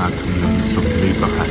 Sanga thum 41.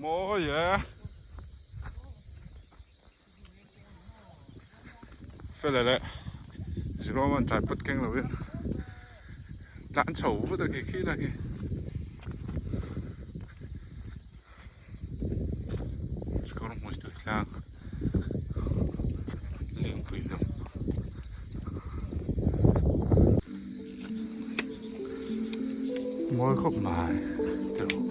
Mawi e. Fela leh Jerome an tripod keng lo in tlan chho vut a khi khi la khi. Chikawr hmui tui tlang lengpui deuh. Mawi khawp mai tiraw.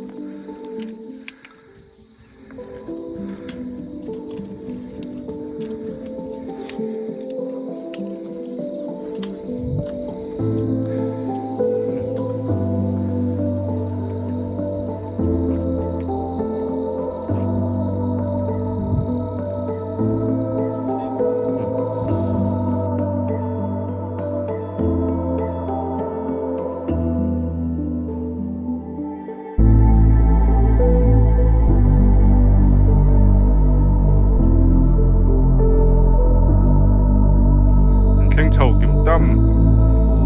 An thleng chho kim tam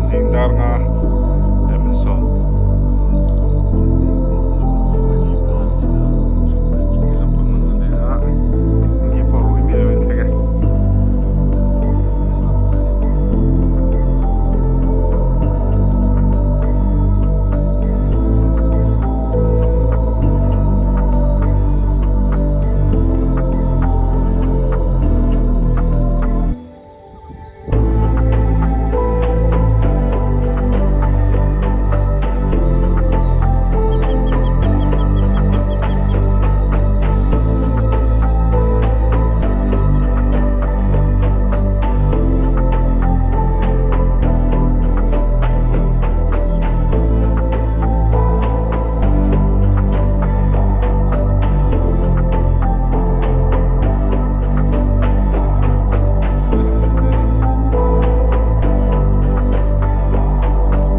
zing dar nga leh min sawm. Ni pawh rui miah lo in thleng e.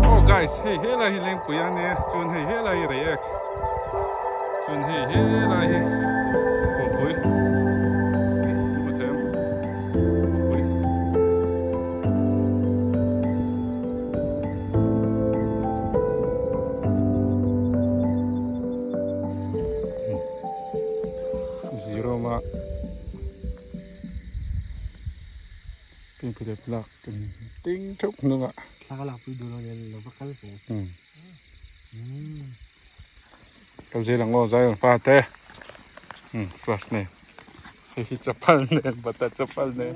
Oh guys hei helai hi lengpui a nia chuan hei helai hi reiek chuan hei helai hi kawngpui hmu thei ang kawngpui. Ziroma pingpilep lak ding theuh hnungah thla ka lakpui duh lo nen lo va kal ve kal zel ang aw Zion fa te flash nen hei hi chapal nen bata chapal nen.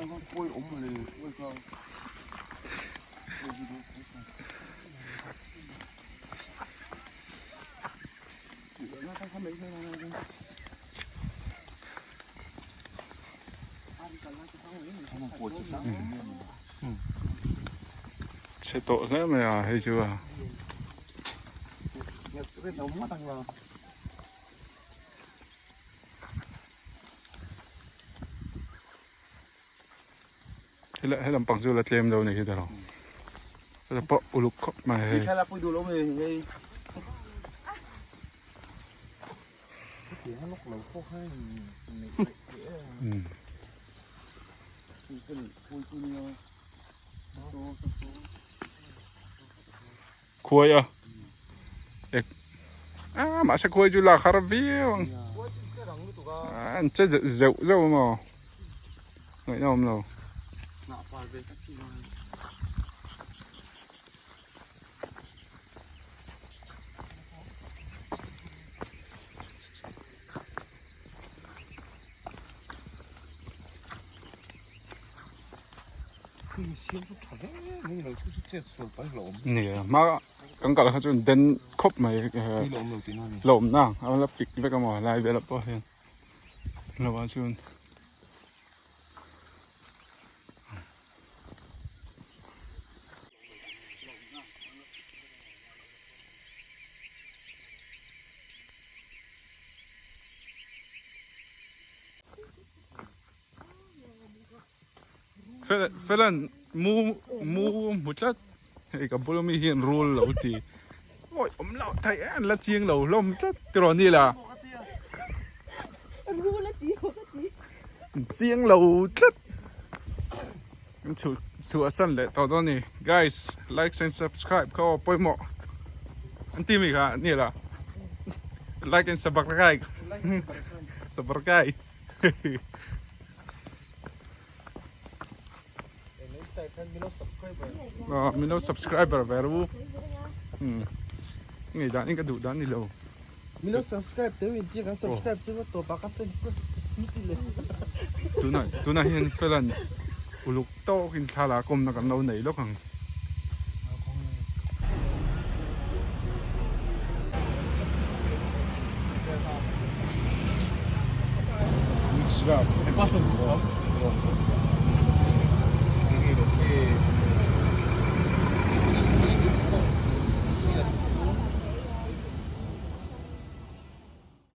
Chhe tawh hle mai a hei chu a. Hela he lampang chu la tlem deuh a ni hi tiraw heta pawh uluk khawp mai hei. Khuai a ek a mahse khuai chu lak har viau ang an che zeuh zeuh maw ngaihna awm lo. Nia hma kan kalh kha chuan den khawp mai la awm na a la pik vek a maw lai velah pawh hian. Lovah chuan Felan mu mu hmu tlat hei ka bula mi hian rul lo ti awi awm loh theih em la chiang lo hlawm tlat tiraw ni la chiang lo tlat chhuah san leh tawh dawn a ni guys like and subscribe kha aw pawimawh an ti mi kha ni la like and subscribe subscribe. Milo subscriber ve ru ngei dan in ka duh dan ni lo Milo subscribe te in ti kan subscribe chu to pa ka fans chu ti le tuna tuna hian felan uluk tawk in thla la kawm na kan lo nei lawk ang.